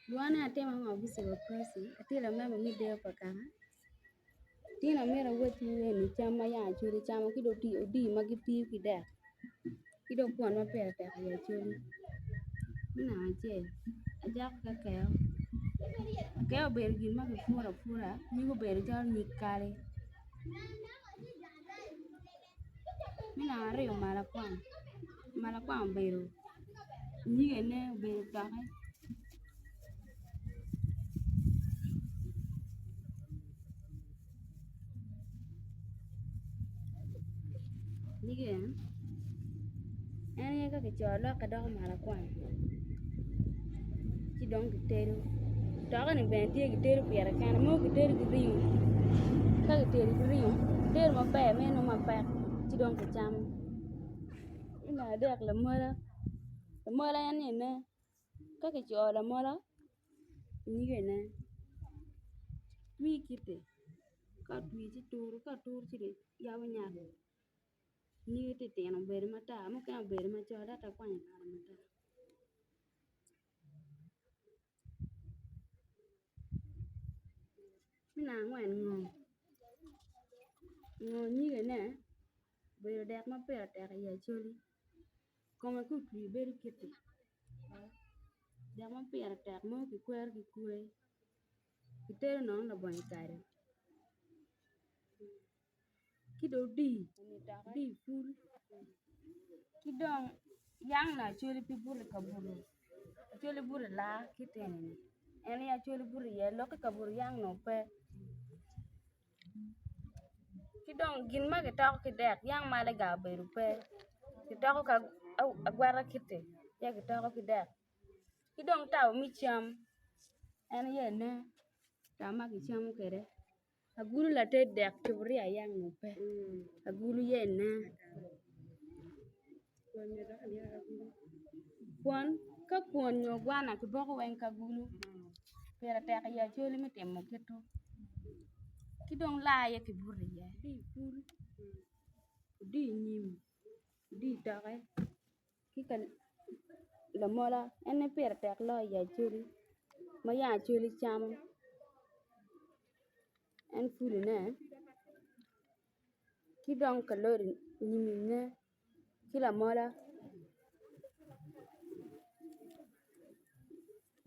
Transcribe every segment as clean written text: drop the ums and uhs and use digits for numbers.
Lwonga ni atimo ma Bicop Prossy, atye lamemba me deyo pa kaka. Tin amito awacci eni cam ma yam Acholi camo ki dong odii ma gitiyo ki dek ki dong kwon ma pire tek i Acholi. Me namba acel acako ki akeo, akeo obedo gin ma kipuro apura nyige obedo calo nyig kal. Me namba aryo malakwang, malakwang obedo nyigene obedo otoke nyige en aye ka kicoyo lokke doko malakwang ci dong kitedo Otoka-ni bene tye kitedo pire kene mogo kitedo ki ringo ka kitedo ki ringo kitedo maber ma inongo mapek ci dong kicamo. Me namba adek lamola, lamola en ni ene ka kicoyo lamola nyige ene twi kite ka otwi ci turu ka oturu ci dong yabo nyak nyige titino obedo matar mukene obedo macol ento akwanyo kala matar. Me namba angwen ngo, ngo nyigene obedo dek ma pire tek i acholi kome ka otwi bedo kiti dek ma pire tek mogo kikwero ki kwer kitedo nono labongo kado. Ki dong odii, odii pul ki dong yang ni acholi pe buto i kabuto acholi buto i laa ki tyen-ni en aye acholi buto iye lok ki kabuto yang nongo pe ki dong gin ma kitoko ki dek yang malaga obedo pe kitoko ki agwata kiti ci kitoko ki dek ki dong tabo me cam en aye ene tabo ma kicamo kwede. Agulu lated dek cupuria yang nongo pe agulu ye ene kwon ka kwon nyo gwana kiboko weng ki agulu pire tek i acholi me timo kito ki dong laa aye kibuto iye odi nyim odi toke ki lamola en aye pire tek loyo i acholi ma yam acholi camo en pudine ki dong kalori nyimine ki lamola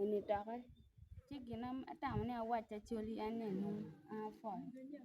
eni toke ci gin ma atamo ni awac acholi en eni an apwoyo.